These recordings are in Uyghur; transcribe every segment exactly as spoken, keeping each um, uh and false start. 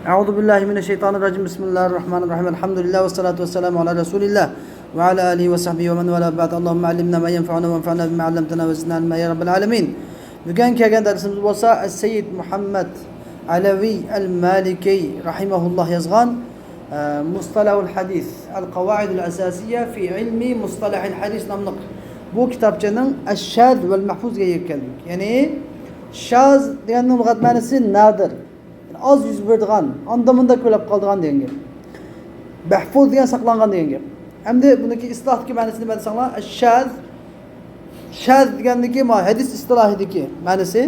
أعوذ بالله من الشيطان الرجيم. بسم الله الرحمن الرحيم. الحمد لله والصلاة والسلام على رسول الله وعلى آله وصحبه ومن والاه، بعد. اللهم علمنا ما ينفعنا وانفعنا بما علمتنا وزدنا علما يا رب العالمين. بۈگۈن كەلگەن دەرسىمىز بولسا ئەس-سەييىد مۇھەممەد ئەلەۋى ئەل-مالىكى رەھىمەھۇللاھ يازغان، ئە، مۇستەلاھۇل ھەدىس، ئەل-قاۋائىدۇل ئەساسىييە فى ئىلمى مۇستەلاھىل ھەدىس ناملىق بۇ كىتابچىنىڭ ئەششاز ۋەل مەھفۇز دېگەن يېرىگە كەلدۇق. يەنى شاز دېگەننىڭ لۇغەت مەنىسى نادىر. يەنى ئاز يۈز بېرىدىغان، ئاندا-مۇندا كۆرۈلۈپ قالىدىغان دېگەن گەپ. مەھفۇز دېگەن ساقلانغان دېگەن گەپ. ئەمدى بۇنىڭكى ئىستىلاھتىكى مەنىسىنى بىلسەڭلار، شاز، شاز دېگەندىكى ما ھەدىس ئىستىلاھىدىكى مەنىسى،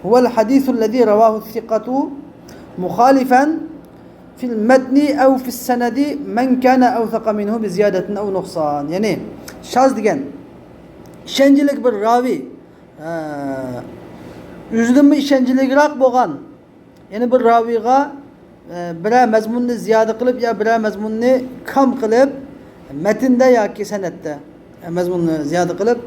هو الحديث الذي رواه الثقة مخالفا في المتن أو في السند من كان أوثق منه بزيادة أو نقصان. يەنى شاز دېگەن ئىشەنچلىك بىر راۋى، ئە، ئۆزىدىنمۇ ئىشەنچلىكراق بولغان يەنە بىر راۋىغا، ئە، بىرەر مەزمۇننى زىيادە قىلىپ يا بىرەر مەزمۇننى كام قىلىپ، مەتندە ياكى سەنەدتە، ئە، مەزمۇننى زىيادە قىلىپ،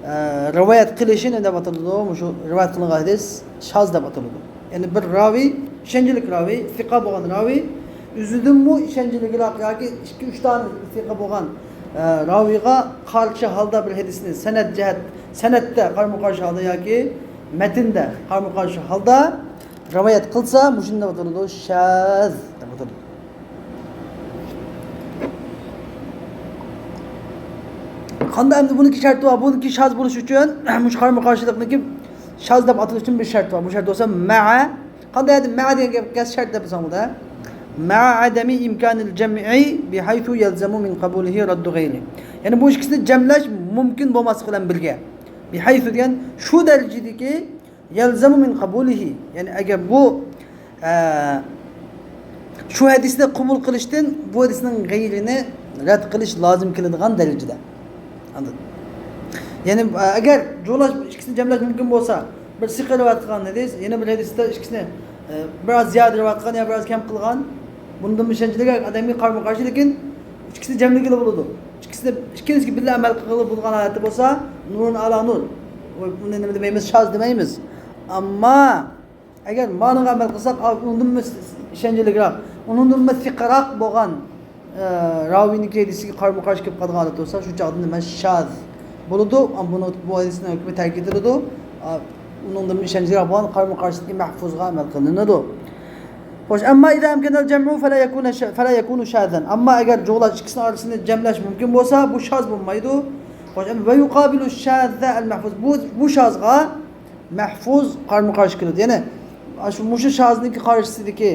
ئە، رىۋايەت قىلىشى نېمە دەپ ئاتىلىدۇ؟ مۇشۇ رىۋايەت قىلىنغان ھەدىس شاز دەپ ئاتىلىدۇ. يەنى بىر راۋى، ئىشەنچلىك راۋى، سىقا بولغان راۋى، ئۆزىدىنمۇ ئىشەنچلىكراق ياكى ئىككى، ئۈچ دانە سىقا بولغان، ئە، راۋىغا قارشى ھالدا بىر ھەدىسنى سەنەد جەھەت، سەنەدتە قارىمۇ قارشى ھالدا ياكى مەتندە قارىمۇ قارشى ھالدا رىۋايەت قىلسا، مۇشۇنى دەپ ئاتىلىدۇ، شاز دەپ ئاتىلىدۇ. قانداق ئەمدى بۇنىڭكى شەرتى بار؟ بۇنىڭكى شاز بولۇش ئۈچۈن مۇشۇ قارىمۇ قارشىلىقنىڭكى شاز دەپ ئاتىلىش ئۈچۈن بىر شەرت بار. بۇ شەرت بولسا مەئە. قانداق ئەمدى مەئە دېگەن گەپ، گەپ شەرت دەپ بىلسەڭ بۇدا. مەئە ئادەمى ئىمكانىل جەمئى بىھەيسۇ يەلزەمۇ مىن قەبۇلىھى رەددۇ غەيرى. يەنى بۇ ئىككىسىنى جەملەش مۇمكىن بولماسلىق بىلەن بىرگە. بىھەيسۇ دېگەن شۇ دەرىجىدىكى يەلزەمۇ مىن قەبۇلىھى. يەنى ئەگەر بۇ، ئە، شۇ ھەدىسنى قوبۇل قىلىشتىن بۇ ھەدىسنىڭ غەيرىنى رەت قىلىش لازىم كېلىدىغان دەرىجىدە. ئاندىن، يەنى، ئە، ئەگەر جۇغلاش ئىككىسىنى جەملەش مۇمكىن بولسا، بىر سىقا رىۋايەت قىلغان ھەدىس، يەنە بىر ھەدىستە ئىككىسىنى، ئە، بىراز زىيادە رىۋايەت قىلغان يا بىراز كەم قىلغان، بۇندىن ئىشەنچلىك ئادەمگە قارىمۇ قارشى، لېكىن ئىككىسىنى جەملىگىلى بولىدۇ. ئىككىسىنى، ئىككىلىسىگە بىللە ئەمەل قىلغىلى بولىدىغان ھالەتتە بولسا، نۇرۇن ئالا نۇر. ئۇنى نېمە دېمەيمىز؟ شاز دېمەيمىز. ئەمما ئەگەر مانىڭغا ئەمەل قىلساق، ئا، ئۇنىڭدىنمۇ ئىشەنچلىكراق، ئۇنىڭدىنمۇ سىقىراق بولغان، ئە، راۋىنىڭكى ھەدىسىگە قارىمۇ قارشى كېلىپ قالىدىغان ھالەت بولسا، شۇ چاغدا نېمە؟ شاز بولىدۇ. ئا، بۇنى، بۇ ھەدىسنىڭ ھۆكمى تەرك ئېتىلىدۇ. ئا، ئۇنىڭدىنمۇ ئىشەنچلىكراق بولغان قارىمۇ قارشىدىكى مەھفۇزغا ئەمەل قىلىنىدۇ. خوش، ئەمما ئىزا ئەمكەنەل جەمئۇ فەلا يەكۇنە شا-، فەلا يەكۇنۇ شازەن. ئەمما ئەگەر جۇغلاش ئىككىسىنىڭ ئارىسىنى جەملەش مۇمكىن بولسا، بۇ شاز بولمايدۇ. خوش، ئەمما ۋە يۇقابىلۇ شازە ئەل مەھفۇز. بۇ، بۇ شازغا مەھفۇز قارىمۇ قارشى كېلىدۇ. يەنى، ئاشۇ، مۇشۇ شازنىڭكى قارشىسىدىكى،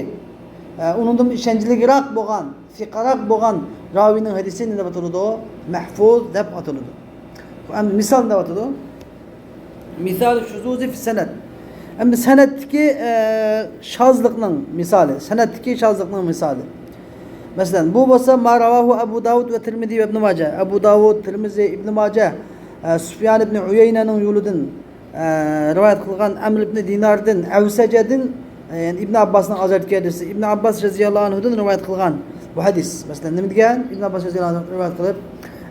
ئە، ئۇنىڭدىن ئىشەنچلىكراق بولغان، سىقىراق بولغان راۋىنىڭ ھەدىسى نېمە دەپ ئاتىلىدۇ؟ مەھفۇز دەپ ئاتىلىدۇ. ئەمدى مىسال دەپ ئاتىدۇ. مىسال شۇزۇزى فى سەنەد. ئەمدى سەنەدتىكى، ئە، شازلىقنىڭ مىسالى. سەنەدتىكى شازلىقنىڭ مىسالى. مەسىلەن، بۇ بولسا ما راۋاھۇ ئەبۇ داۋۇد ۋە تىرمىزى ۋە ئىبنى ماجە. ئەبۇ داۋۇد، تىرمىزى، ئىبنى ماجە، ئە، سۇفيان ئىبنى ئۇيەينەنىڭ يولىدىن، ئە، رىۋايەت قىلغان ئەمر ئىبنى دىناردىن، ئەۋسەجەدىن، ئە، يەنى ئىبنى ئابباسنىڭ ئازايتقان ھەدىسى، ئىبنى ئابباس رەزىياللاھۇ ئەنھۇدىن رىۋايەت قىلغان بۇ ھەدىس. مەسىلەن، نېمە دېگەن؟ ئىبنى ئابباس رەزىياللاھۇ ئەنھۇ رىۋايەت قىلىپ،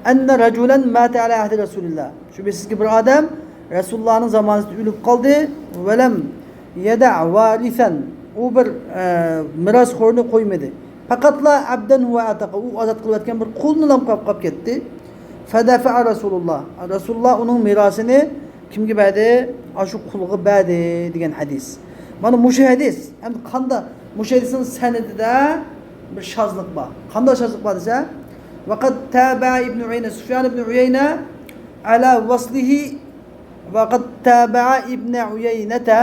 ئەننە رەجۇلەن ماتە ئەلا ئەھدى رەسۇلىللا. شۈبھىسىزكى، بىر ئادەم رەسۇلۇللانىڭ زامانىسىدا ئۆلۈپ قالدى. ۋەلەم يەدە ۋارىسەن. ئۇ بىر، ئە، مىراسخورنى قويمىدى. پەقەتلا ئەبدەن ھۇۋە ئەتەقە. ئۇ ئازاد قىلىۋەتكەن بىر قۇلنىلا قويۇپ قاپ كەتتى. فەدەفەئە رەسۇلۇللا. رەسۇلۇللا ئۇنىڭ مىراسىنى كىمگە بەردى؟ ئاشۇ قۇلغا بەردى دېگەن ھەدىس. مانا مۇشۇ ھەدىس. ئەمدى قاندا-، مۇشۇ ھەدىسنىڭ سەنىدىدە بىر شازلىق بار. قانداق شازلىق بار دېسە، ۋەقەد تابە ئىبنى ئۇيەينە، سۇفيان ئىبنى ئۇيەينە ئەلا ۋەسلىھى، ۋەقەد تابە ئىبنە ئۇيەينەتە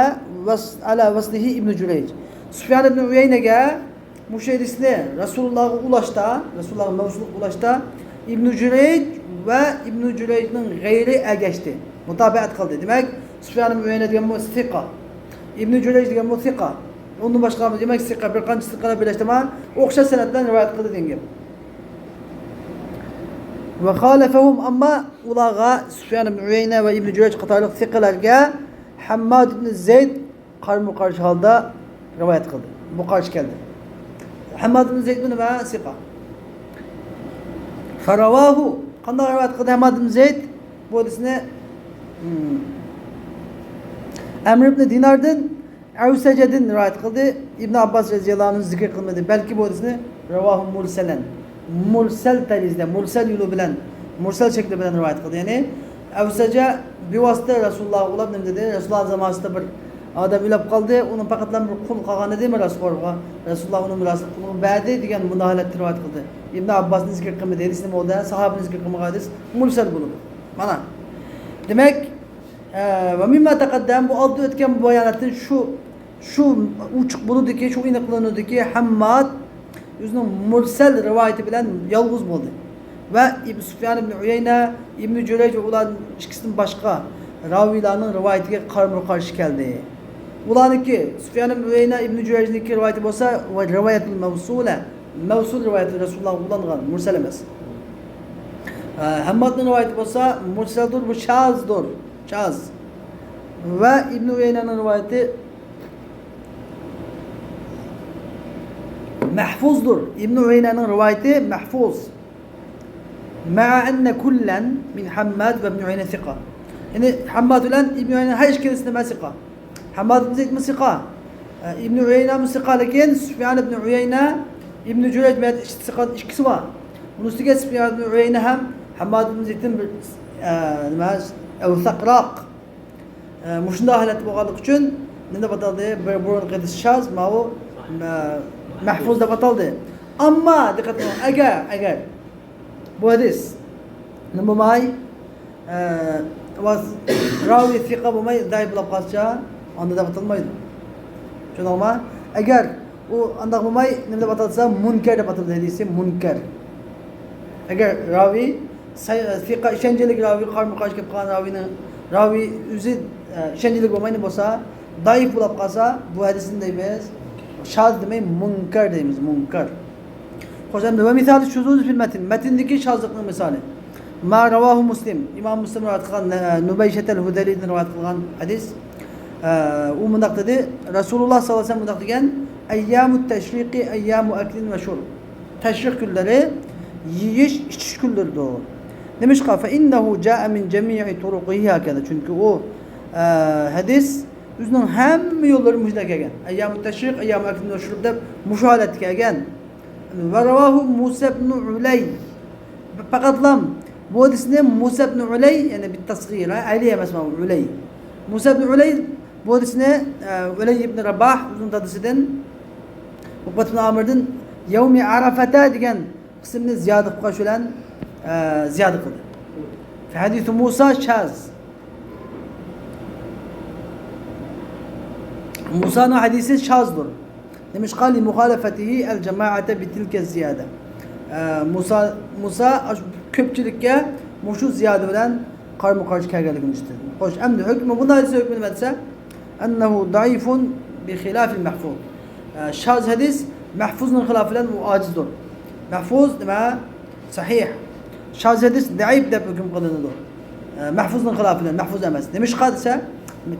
ۋەس-، ئەلا ۋەسلىھى ئىبنى جۇرەيج. سۇفيان ئىبنى ئۇيەينەگە مۇشۇ ھەدىسنى رەسۇلۇللاغا ئۇلاشتا، رەسۇلۇللاغا مەۋسۇل ئۇلاشتا ئىبنى جۇرەيج ۋە ئىبنى جۇرەيجنىڭ غەيرى ئەگەشتى، مۇتابەئەت قىلدى. دېمەك، سۇفيان ئىبنى ئۇيەينە دېگەنمۇ سىقا، ئىبنى جۇرەيج دېگەنمۇ سىقا. ئۇندىن باشقا، دېمەك، سىقا، بىر قانچە سىقىلار بىرلەشتى، مانا ئوخشاش سەنەد بىلەن رىۋايەت قىلدى دېگەن گەپ. ۋە خالەفەھۇم، ئەمما ئۇلارغا، سۇفيان ئىبنى ئۇيەينە ۋە ئىبنى جۇرەيج قاتارلىق سىقىلارگە ھەمماد ئىبنى زەيد قارمۇ قارشى ھالدا رىۋايەت قىلدى. بۇ قارشى كەلدى. ھەمماد ئىبنى زەيدمۇ نېمە؟ سىقا. فەراۋاھۇ، قانداق رىۋايەت قىلدى ھەمماد ئىبنى زەيد؟ بۇ ھەدىسنى، ھىم، ئەمر ئىبنى دىناردىن، ئەۋسەجەدىن رىۋايەت قىلدى. ئىبن ئابباس رەزىياللاھۇ ئەنھۇ زىكىر قىلمىدى. بەلكى بۇ ھەدىسنى رەۋاھۇ مۇرسەلەن، مۇرسەل تەرىزىدە، مۇرسەل يولى بىلەن، مۇرسەل شەكلى بىلەن رىۋايەت قىلدى. يەنى ئەۋسەجە بىۋاسىتە رەسۇلۇللاھقا ئۇلاپ نېمە دېدى؟ رەسۇلۇللاھ زامانىسىدا بىر ئادەم ئۆلۈپ قالدى، ئۇنىڭ پەقەتلا بىر قۇلى قالغان ئىدى مىراسخورغا. رەسۇلۇللاھ ئۇنىڭ مىراسىنى قۇلىغا بەردى دېگەن مۇنداق ھالەتتە رىۋايەت قىلدى. ئىبن ئابباسنى زىكىر قىلمىدى. ھەدىس نېمە بولدى؟ ساھابىنى زىكىر قىلمىغان ھەدىس مۇرسەل بولىدۇ. مانا. دېمەك، ئە، ۋە مىمما تەقەددەم، بۇ ئالدىدا ئۆتكەن بۇ باياناتتىن شۇ، شۇ ئوچۇق بولىدۇكى، شۇ ئېنىقلىنىدۇكى، ھەمماد ئۆزىنىڭ مۇرسەل رىۋايىتى بىلەن يالغۇز بولدى. ۋە ئىب-، سۇفيان ئىبن ئۇيەينە، ئىبن جۈرەيج ۋە ئۇلار ئىككىسىدىن باشقا راۋىيلارنىڭ رىۋايىتىگە قارىمۇ قارشى كەلدى. ئۇلارنىڭكى، سۇفيان ئىبن ئۇيەينە، ئىبن جۈرەيجنىڭكى رىۋايىتى بولسا، ۋە رىۋايەتۇل مەۋسۇلە، مەۋسۇل رىۋايەتى، رەسۇلۇللاھقا ئۇلانغان، مۇرسەل ئەمەس. ئە، ھەممادنىڭ رىۋايىتى بولسا مۇرسەلدۇر، بۇ شازدۇر، شاز. ۋە ئىبن ئۇيەينەنىڭ رىۋايىتى مەھفۇزدۇر. ئىبن ئۇيەينەنىڭ رىۋايىتى مەھفۇز. مەئە ئەننە كۇللەن مىن ھەمماد ۋە ئىبن ئۇيەينە سىقا. يەنى ھەمماد بىلەن ئىبن ئۇيەينە ھەر ئىككىلىسى نېمە؟ سىقا. ھەمماد ئىبن زەيدمۇ سىقا، ئە، ئىبنۇ ئۇيەينەمۇ سىقا، لېكىن سۇفيان ئىبنۇ ئۇيەينە، ئىبنۇ جۈرەيج بىلەن ئىككىسى سىقا، ئىككىسى بار. بۇنىڭ ئۈستىگە سۇفيان ئىبنۇ ئۇيەينە ھەم ھەمماد ئىبن زەيدتىن بىر، ئە، نېمە، ئەۋسەقراق. ئە، مۇشۇنداق ھالەتتە بولغانلىقى ئۈچۈن نېمە دەپ ئاتالدى؟ بىر بۇرۇنقى ھەدىس شاز، ماۋۇ، ئە، مەھفۇز دەپ ئاتالدى. ئەمما دىققەت قىلىڭ، ئەگەر، ئەگەر بۇ ھەدىس نېمە بولماي، ئە، ۋاز-، راۋى سىقا بولماي، زەئىپ بولۇپ قالسا، ئاندا دەپ ئاتالمايدۇ. چۈشەندىڭلارمۇ؟ ئەگەر ئۇ ئانداق بولماي، نېمە دەپ ئاتالسا، مۇنكەر دەپ ئاتىلىدۇ، ھەدىسى مۇنكەر. ئەگەر راۋى سەي-، سىقا، ئىشەنچلىك راۋى، قارمۇ قارشى كېلىپ قالغان راۋىنىڭ، راۋى ئۆزى، ئە، ئىشەنچلىك بولماي نېمە بولسا، زەئىپ بولۇپ قالسا، بۇ ھەدىسنى دەيمىز، شاز دېمەي، مۇنكەر دەيمىز، مۇنكەر. خوش، ئەمدى ۋە مىسالى شۇزۇز فىل مەتن. مەتندىكى شازلىقنىڭ مىسالى. ما رەۋاھۇ مۇسلىم. ئىمام مۇسلىم رىۋايەت قىلغان، ئە، نۇبەيشەتەل ھۇدەلىدىن رىۋايەت قىلغان ھەدىس. ئە، ئۇ مۇنداق دېدى، رەسۇلۇللاھ ساللاللاھۇ ئەلەيھى ۋەسەللەم مۇنداق دېگەن، ئەييامۇت تەشرىقى ئەييامۇ ئەكلىن ۋە شۇرب. تەشرىق كۈنلىرى يېيىش، ئىچىش كۈنلىرىدۇر. نېمىشقا؟ فە ئىننەھۇ جائە مىن جەمىئى تۇرۇقىھى ھاكەزا. چۈنكى ئۇ، ئە، ھەدىس ئۆزىنىڭ ھەممە يوللىرى مۇشۇنداق كەلگەن. ئەييامۇت تەشرىق، ئەييامۇ ئەكلىن ۋە شۇرب دەپ مۇشۇ ھالەتتە كەلگەن. ۋە رەۋاھۇ مۇسا ئىبنۇ ئۇلەي. پەقەتلا بۇ ھەدىسنى مۇسا ئىبنۇ ئۇلەي، يەنى بىت تەسغىر، ئەلى ئەمەس، ماۋۇ ئۇلەي. مۇسا ئىبنۇ ئۇلەي بۇ ھەدىسنى، ئە، ئۇلەي ئىبنى رەباھ ئۆزىنىڭ دادىسىدىن، ئۇقبەت ئىبنى ئامىردىن يەۋمى ئەرەفەتە دېگەن قىسىمنى زىيادە قىلىپ قويۇش بىلەن، ئە، زىيادە قىلدى. فەھەدىسۇ مۇسا شاز. مۇسانىڭ ھەدىسى شازدۇر. نېمىشقا؟ لىمۇخالەفەتىھى ئەل جامائەتە بىتىلكە زىيادە. ئە، مۇسا، مۇسا ئاشۇ كۆپچىلىككە مۇشۇ زىيادە بىلەن قارمۇ قارشى كەلگەنلىكىنى ئۈستىدىن. خوش، ئەمدى ھۆكمى، بۇنداق ھەدىس ھۆكمى نېمە دېسە، ئەننەھۇ زەئىفۇن بىخىلافىل مەھفۇز. ئە، شاز ھەدىس مەھفۇزنىڭ خىلاپى بىلەن ئۇ ئاجىزدۇر. مەھفۇز نېمە؟ سەھىھ. شاز ھەدىس زەئىپ دەپ ھۆكۈم قىلىنىدۇ. ئە، مەھفۇزنىڭ خىلاپى بىلەن، مەھفۇز ئەمەس. نېمىشقا دېسە،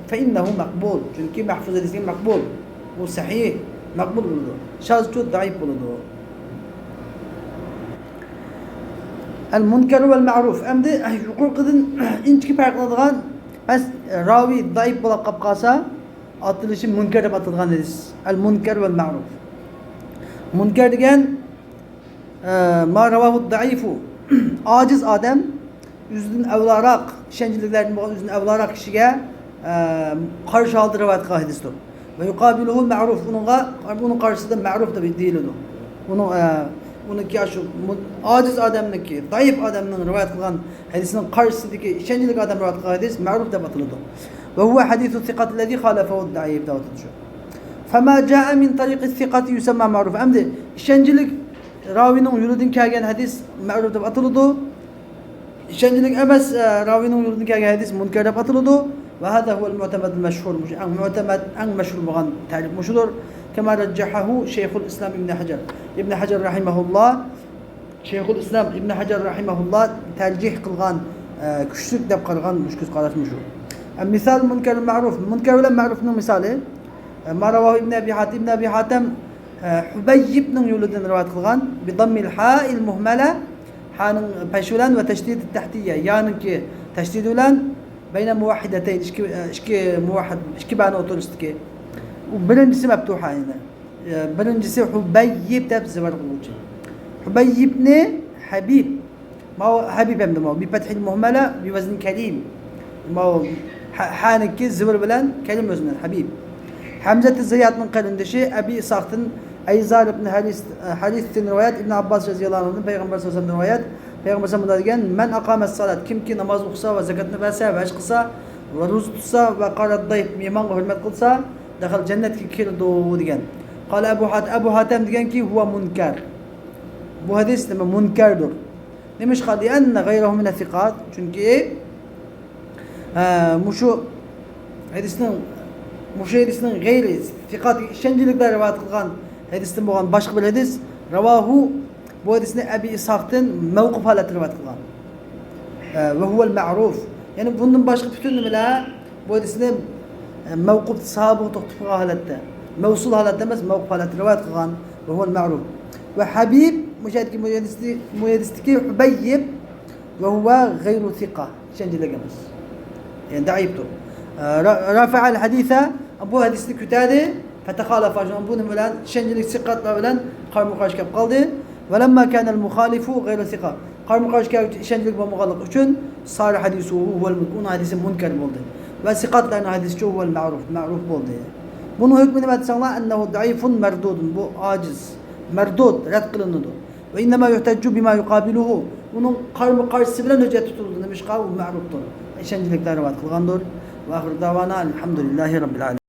فەئىننەھۇ مەقبۇل. چۈنكى مەھفۇز ھەدىسكە مەقبۇل. ئۇ سەھىھ، مەقبۇل بولىدۇ. شازچۇ زەئىپ بولىدۇ. ئەل مۇنكەر ۋەل مەئرۇف. ئەمدى يۇقىرىقىدىن ئىنچىكە پەرقلىنىدىغان، بەس، راۋى زەئىپ بولۇپ قاپ قالسا، ئاتىلىشى مۇنكەر دەپ ئاتىلىدىغان ھەدىس. ئەل مۇنكەر ۋەل مەئرۇف. مۇنكەر دېگەن، ئە، ما رەۋاھۇ زەئىفۇ. ئاجىز ئادەم ئۆزىدىن ئەۋلاراق، ئىشەنچلىكلەردىن بولغان ئۆزىدىن ئەۋلاراق كىشىگە، ئە، قارشى ھالدا رىۋايەت قىلغان ھەدىستۇر. ۋە يۇقابىلۇھۇ مەئرۇف. ئۇنىڭغا، ئۇنىڭ قارشىسىدا مەئرۇف دەپ دېيىلىدۇ. ئۇنىڭ، ئە، ئۇنىڭكى شۇ مۇ-، ئاجىز ئادەمنىڭكى، زەئىپ ئادەمنىڭ رىۋايەت قىلغان ھەدىسنىڭ قارشىسىدىكى ئىشەنچلىك ئادەم رىۋايەت قىلغان ھەدىس مەئرۇف دەپ ئاتىلىدۇ. ۋە ھۇۋە ھەدىسۇ سىقەتىللەزى خالەفەھۇ زەئىف دەپ ئاتىلىدۇ شۇ. فەما جائە مىن تەرىقى سىقەتى يۇسەمما مەئرۇف. ئەمدى ئىشەنچلىك راۋىنىڭ يولىدىن كەلگەن ھەدىس مەئرۇف دەپ ئاتىلىدۇ. ئىشەنچلىك ئەمەس، ئە، راۋىنىڭ يولىدىن كەلگەن ھەدىس مۇنكەر دەپ ئاتىلىدۇ. ۋە ھازا ھۇۋەل مۇئتەمەدۇل مەشھۇر. مۇشۇ ئەڭ مۇئتەمەد، ئەڭ مەشھۇر بولغان تەرىپ مۇشۇدۇر. كەما رەججەھەھۇ شەيخۇل ئىسلام ئىبن ھەجەر. ئىبن ھەجەر رەھىمەھۇللا، شەيخۇل ئىسلام ئىبن ھەجەر رەھىمەھۇللا تەرجىھ قىلغان، ئە، كۈچلۈك دەپ قارىغان مۇشۇ كۆز قاراش مۇشۇ. ئە، مىسال مۇنكەر مەئرۇف. مۇنكەر بىلەن مەئرۇفنىڭ مىسالى، ئە، ما رەۋاھۇ ئىبن ئەبى ھاتىم. ئىبن ئەبى ھاتەم، ئە، ھۇبەييىبنىڭ يولىدىن رىۋايەت قىلغان، بىدەممىل ھائىل مۇھمەلە، ھانىڭ پەشى بىلەن ۋە تەشدىد تەھتىيە، يانىڭكى تەشدىدى بىلەن، بەينە مۇۋەھھىدەتەين، ئىككى، ئىككى مۇۋەھھەد، ئىككى بەنى ئوتتۇرىسىدىكى. بۇ بىرىنچىسى مەپتۇھا يەنى. ئە، بىرىنچىسى ھۇبەييىب دەپ زىبار قىلغۇچى. ھۇبەييىبنى ھەبىب. ماۋۇ ھەبىب ئەمدى ماۋۇ. بىپەتھىل مۇھمەلە، بىۋەزن كەلىم. ماۋۇ ھە-، ھەنىكى زىبار بىلەن كەلىم ۋەزنى ھەبىب. ھەمزەتى زىيادنىڭ قېرىندىشى ئەبى ئىسھاقتىن ئەيزار ئىبن ھەرىس، ھەرىستىن رىۋايەت، ئىبن ئابباس رەزىياللاھۇ ئەنھۇدىن پەيغەمبەر سەللەللاھۇ ئەلەيھى ۋەسەللەمدىن رىۋايەت. پەيغەمبەر سەللەللاھۇ ئەلەيھى ۋەسەللەم مۇنداق دېگەن: مەن ئاقامەس سالات، كىمكى نامازنى ئوقۇسا ۋە زاكاتنى بەرسە ۋە ھەج قىلسا، ۋە روزا تۇتسا، مېھمانغا ھۆرمەت قىلسا، دەخەل جەننەتكە كىرىدۇ دېگەن. قال ئەبۇ ھات-، ئەبۇ ھاتەم دېگەنكى، ھۇۋە مۇنكەر. بۇ ھەدىس نېمە؟ مۇنكەردۇر. نېمىشقا؟ لىئەننە غەيرەھۇ مىنەس سىقات. چۈنكى، ھە، مۇشۇ ھەدىسنىڭ، مۇشۇ ھەدىسنىڭ غەيرى سىقات، ئىشەنچلىكلەر رىۋايەت قىلغان ھەدىستىن بولغان باشقا بىر ھەدىس، رەۋاھۇ، بۇ ھەدىسنى ئەبى ئىسھاقتىن مەۋقۇپ ھالەتتە رىۋايەت قىلغان. ئە، ۋە ھۇۋەل مەئرۇف. يەنى بۇندىن باشقا پۈتۈن نېمىلەر بۇ ھەدىسنى، ئە، مەۋقۇپ ساھابىغا توختىتىپ قالغان ھالەتتە. مەۋسۇل ھالەتتە ئەمەس، مەۋقۇپ ھالەتتە رىۋايەت قىلغان. ۋە ھۇۋەل مەئرۇف. ۋە ھەبىب، مۇشۇ يەردىكى، مۇ ھەدىستىكى ھۇبەييىب، ۋە ھۇۋە غەيرۇ سىقا. ئىشەنچلىك ئەمەس. يەنى دەئىپتۇر. ئە، را-، رافەئەل ھەدىسە، بۇ ھەدىسنى كۆتەردى. فەتەخالەفا، شۇنىڭ بۇ نېمە بىلەن؟ ئىشەنچلىك سىقاتلار بىلەن قارمۇ قارشى كەپ قالدى. ۋەلەمما كانەل مۇخالىفۇ غەيرۇ سىقا. قارمۇ قارشى كەلگۈچى ئىشەنچلىك بولمىغانلىقى ئۈچۈن، سارە ھەدىسۇھۇ ھۇۋەل مۇنكەر. ئۇنىڭ ھەدىسى مۇنكەر بولدى. ۋە سىقاتلارنىڭ ھەدىسىچۇ ھۇۋەل مەئرۇف، مەئرۇف بولدى. بۇنىڭ ھۆكمى نېمە دېسەڭلار؟ ئەننەھۇ دەئىفۇن مەردۇدۇن. بۇ ئاجىز، مەردۇد، رەت قىلىنىدۇ. ۋە ئىننەما يۇھتەججۇ بىما يۇقابىلۇھۇ. ئۇنىڭ قارمۇ قارشىسى بىلەن ھۆججەت تۇتۇلىدۇ. نېمىشقا؟ ئۇ مەئرۇفدۇر. ئىشەنچلىكلەر رىۋايەت قىلغاندۇر. ۋە ئاخىر داۋانا ئەلھەمدۇلىللاھى رەببىل ئالەمىن.